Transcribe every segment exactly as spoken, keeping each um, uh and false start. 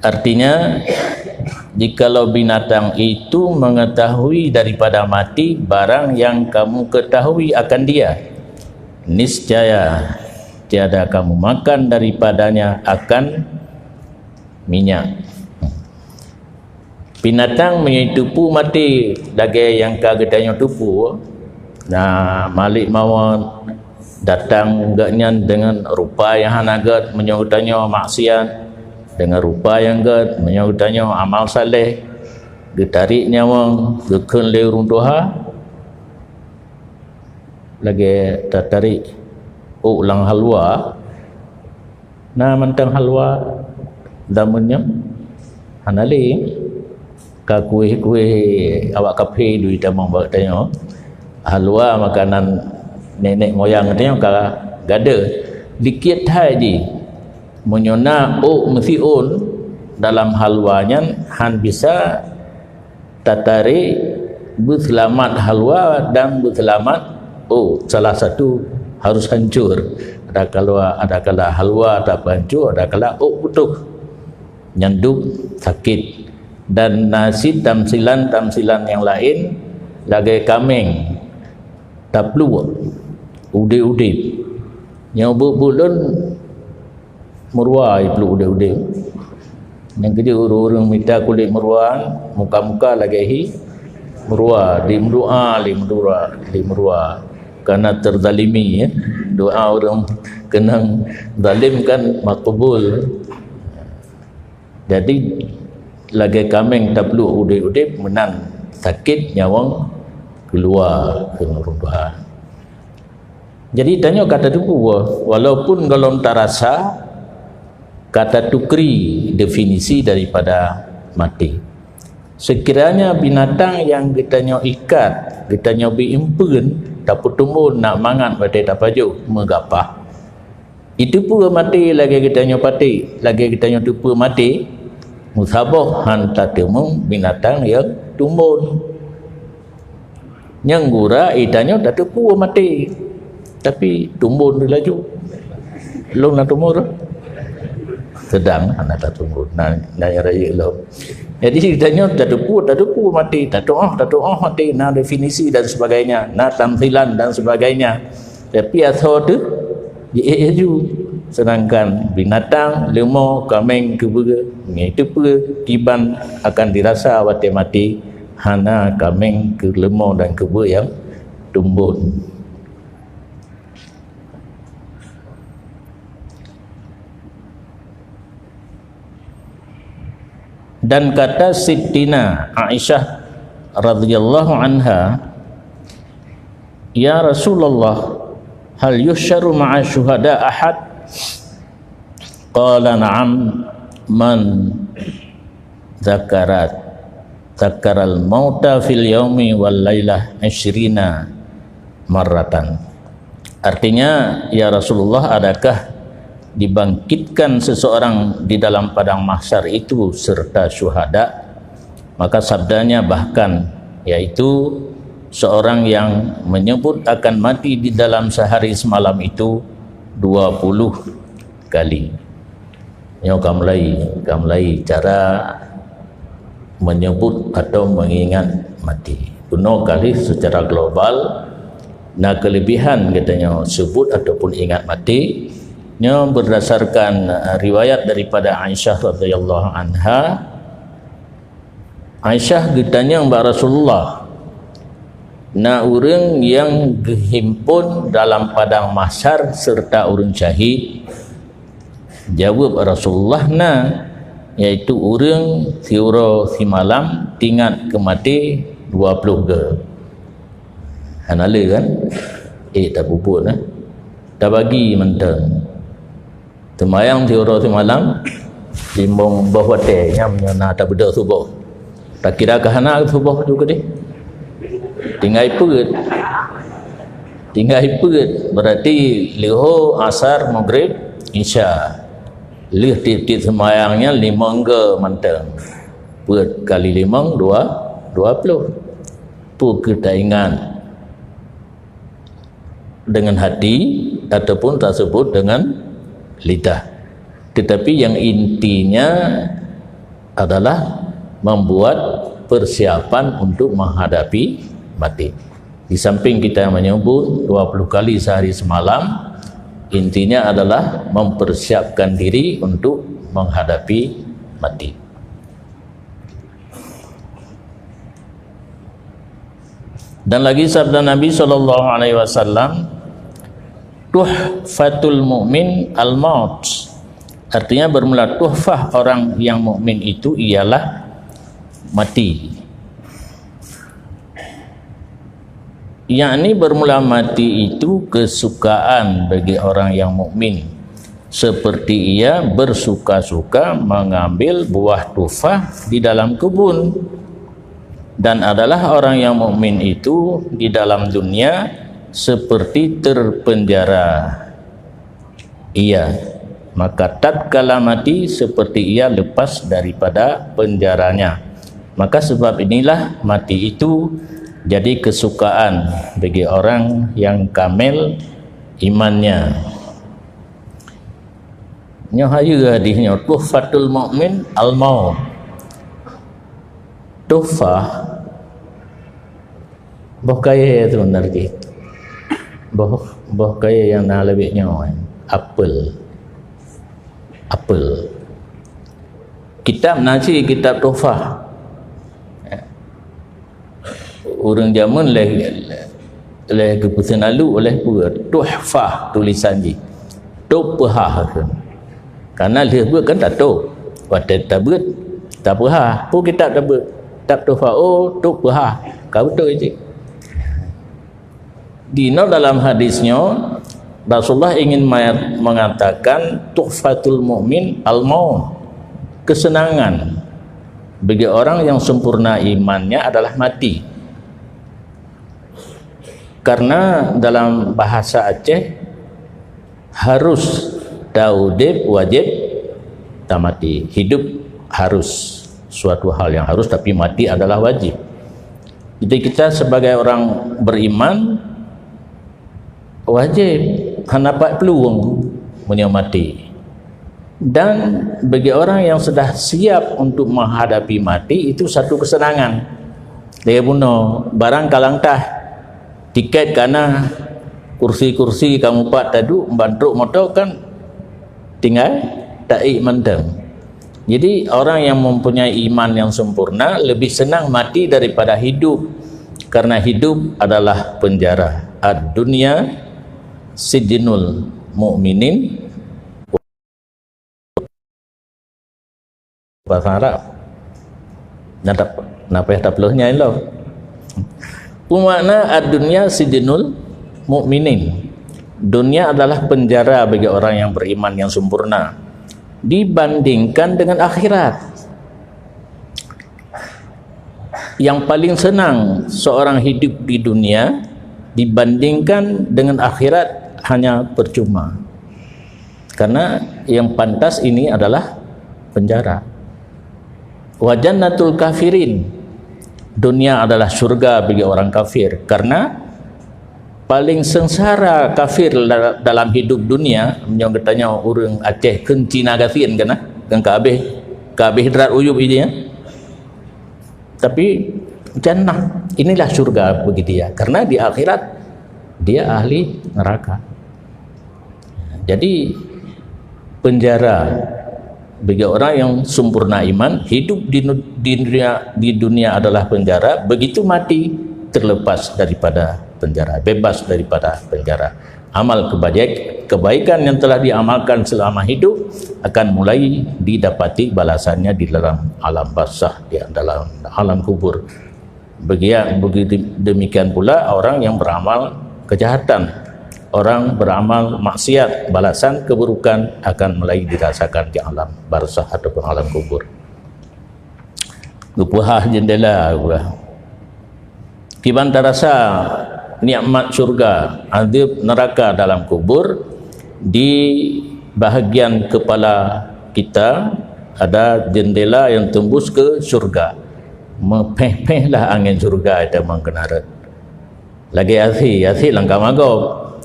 Artinya, jikalau binatang itu mengetahui daripada mati barang yang kamu ketahui akan dia, niscaya tiada kamu makan daripadanya akan minyak. Binatang meunyoe teupeu maté lagée nyang ka geutanyoe teupeu, na malik mawöt datang geuhnyan deungon rupa nyang hana gét meunyoe geutanyoe maksiat, deungon rupa nyang gét meunyoe geutanyoe amal saleh, geutarék nyawöng geukheun lé ureuëng tuha, lagée tatarék ôk lam haluwa. Na mantong haluwa zaman nyoe hana lé. Ka kueh-kueh awak kafé dui tamong bak tanyoe. Haluwa makanan nenek moyang tanyoe ka gadeuh. Dikit hai jih. Meunyoe na ôk meusiôn dalam haluwa nyan, han bisa tatarék beuseulamat haluwa dan beuseulamat ôk. Salah satu harus hancur. Adakala, adakala haluwa tapeuhancô, adakala ôk putôh. Nyan dum sakét. Dan na cit tamsilan-tamsilan nyang laén lagée kaméng tapluek udeb-udeb. Nyoe buet-buet lôn meurua jipluek udeb-udeb. Nyang keujeuet ureuëng-ureuëng mita kulét meurua, muka-muka lagée hi meurua, dimeudoá lé meurua, lé meurua. Karena terzalimi, ya. Doa ureuëng keunong zalim kan makbul. Jadi, lagée kaméng tapluek udeb-udeb, meunan sakét nyawöng keuluwa keu ureuëng tuha. Jadi, tanyoe ka tateupeue, walaupun gohlom tarasa, ka tatukri definisi daripada maté. Sekiranya binatang nyang geutanyoe ikat, geutanyoe bi eumpeuen, tapeutumbôn nak mangat watée tapajoh meugapah, jiteupeue maté lagée geutanyoe paték, lagée geutanyoe teupeue maté, meusaboh han tateumeung binatang nyang tumbôn. Nyang gura geutanyoe tateupeue maté, tapi tumbôn laju. Lôn na tumbôn? Seudang hana tatumbôn. Na, na nyang rayeuk lom. Jadi geutanyoe tateupeue, tateupeue maté, tatuoh, tatuoh maté, na definisi dan sebagainya, na tamsilan dan sebagainya. Tapi asoe teuh jiék laju. Seudangkan binatang, leumo, kaméng, keubeue, ngon teupeue, kiban akan dirasa watée maté, hana kaméng, keu leumo dan keubeue nyang tumbôn. Dan kata Sittina Aisyah radhiyallahu anha, "Ya Rasulullah, hal yuhsyaru ma'a syuhada ahad?" Qala, "Na'am, man dzakarat, dzakaral mauta fil yaumi wal lailah isyrina marratan." Artinya, "Ya Rasulullah, adakah dibangkitkan seseorang di dalam padang mahsyar itu serta syuhada?" Maka sabdanya, "Bahkan, yaitu seorang yang menyebut akan mati di dalam sehari semalam itu dua puluh kali." Nyoe ka mulai, ka mulai cara menyebut atau mengingat mati. Bunoe kali secara global, na kelebihan geutanyoe sebut ataupun ingat mati. Nyoe berdasarkan, eh, riwayat daripada Aisyah radhiyallahu anha. Aisyah geutanyong bak Rasulullah, "Na ureuëng nyang geuhimpon dalam padang mahsyar serta ureuëng syahid?" Jaweueb Rasulullah, "Na, yaitu ureuëng siuroe simalam tingat keu maté dua ploh goe." Hana le kan? Eh, tapeubuet, eh. Tabagi mantong. Seumayang siuroe simalam, limong boh watée, nyan meunyoe na tabeudôh suboh. Takira ka hana suboh tu keudeh. Tinggai peuet. Tinggai peuet, berarti leuhô, asar, maghrib, isya. Lheueh tieb-tieb seumayang nyan limong goe mantong. Peuet kali limong, dua, dua ploh. Peu kheueh taingat dengan hati ataupun tasebut dengan lidah. Tetapi yang intinya, adalah membuat persiapan untuk menghadapi mati. Di samping kita menyebut dua puluh kali sehari semalam, intinya adalah mempersiapkan diri untuk menghadapi mati. Dan lagi sabda Nabi sallallahu alaihi wasallam, "Tuhfatul mu'min al-maut." Artinya, bermula tuhfah orang yang mukmin itu ialah mati. Yakni, bermula mati itu kesukaan bagi orang yang mukmin, seperti ia bersuka-suka mengambil buah tufah di dalam kebun. Dan adalah orang yang mukmin itu di dalam dunia seperti terpenjara ia, maka tatkala mati, seperti ia lepas daripada penjaranya. Maka sebab inilah mati itu jadi kesukaan bagi orang yang kamil imannya. Nyoe hayeue hadis nyoe, tuhfatul mukmin al-maut. Tuhfah, boh kayèe tu na lagèe. Boh, boh kayèe nyang na leubeh nyoe, apel. Apel. Kitab na cit, kitab Tuhfah. Ureueng jameun lé, lé geupeuseulalu oleh peue? Tuhfah tulisan jih. Tôb peuhah. Karena lheueh beuet kan tatôb. Watèe tabeuet, tapeuhah. Peue kitab tabeuet? Kitab Tuhfah. Oh, tôb peuhah. Ka beutôi cit. Di noe dalam hadis nyoe, Rasulullah ingin ma-, mengatakan tuhfatul mukmin al-maut. Kesenangan bagi orang yang sempurna imannya adalah mati. Karena dalam bahasa Aceh, harus taudeb wajib tamati. Hidup harus suatu hal yang harus, tapi mati adalah wajib. Jadi, kita sebagai orang beriman, wajib hana pat peulueng meunyoe mati. Dan bagi orang yang sudah siap untuk menghadapi mati, itu satu kesenangan. Lagèe bunoe, barang ka langtah, tiket ka na, kursi-kursi ka mupat taduek, ban trok moto kan tinggai taék mantong. Jadi, orang yang mempunyai iman yang sempurna lebih senang mati daripada hidup, karena hidup adalah penjara. Ad-dunya sijnul mu'minin. Bahasa Arab. Napa, napa yang tapeuloh nyan lo? Pemakna ad-dunya sijnul mu'minin. Dunia adalah penjara bagi orang yang beriman yang sempurna dibandingkan dengan akhirat. Yang paling senang seorang hidup di dunia dibandingkan dengan akhirat hanya percuma. Karena yang pantas ini adalah penjara. Wa jannatul kafirin. Dunia adalah syurga bagi orang kafir. Karena paling sengsara kafir da-, dalam hidup dunia, meunyoe geutanyoe ureueng Aceh kheun Cina gasien kan, kan ka habéh, ka habéh drat uyueb ija. Tapi jannah, inilah syurga bagi dia. Karena di akhirat, dia ahli neraka. Jadi, penjara bagi orang yang sempurna iman, hidup di nu-, di dunia, di dunia adalah penjara, begitu mati terlepas daripada penjara, bebas daripada penjara. Amal kebaik-, kebaikan yang telah diamalkan selama hidup akan mulai didapati balasannya di dalam alam barzakh, di dalam alam kubur. Begia-, begitu demikian pula orang yang beramal kejahatan. Orang beramal maksiat, balasan keburukan akan mulai dirasakan di alam barzakh ataupun alam kubur. Geupeuhah jendela, geupeugah. Kiban tarasa nikmat syurga, adab neraka dalam kubur, di bahagian kepala kita ada jendela yang tembus ke syurga. Meupéh-péh lah angén syurga teuma keunan rot. Lagèe AC, AC lam kama gob.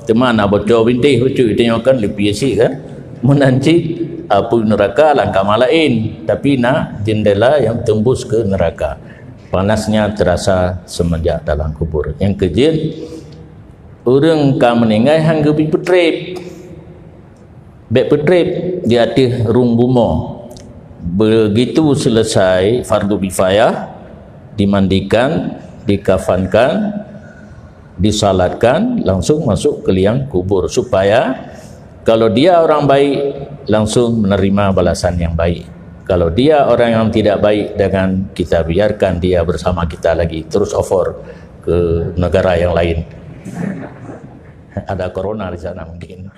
Teuma na bocor bintéh bacut, tanyoe kan leupie sik kan. Meunan cit Api neraka lam kamar lain, tapi na jendela yang tembus ke neraka. Panasnya terasa semenjak dalam kubur. Nyang keujeuet, ureuëng ka meuninggai han geubri peutreb. Bék peutreb di ateueh rhueng bumoe. Begitu selesai fardu kifayah, dimandikan, dikafankan, disalatkan, langsung masuk ke liang kubur, supaya kalau dia orang baik, langsung menerima balasan yang baik. Kalau dia orang yang tidak baik, dengan kita biarkan dia bersama kita lagi, terus offer ke negara yang lain. Ada corona di sana mungkin.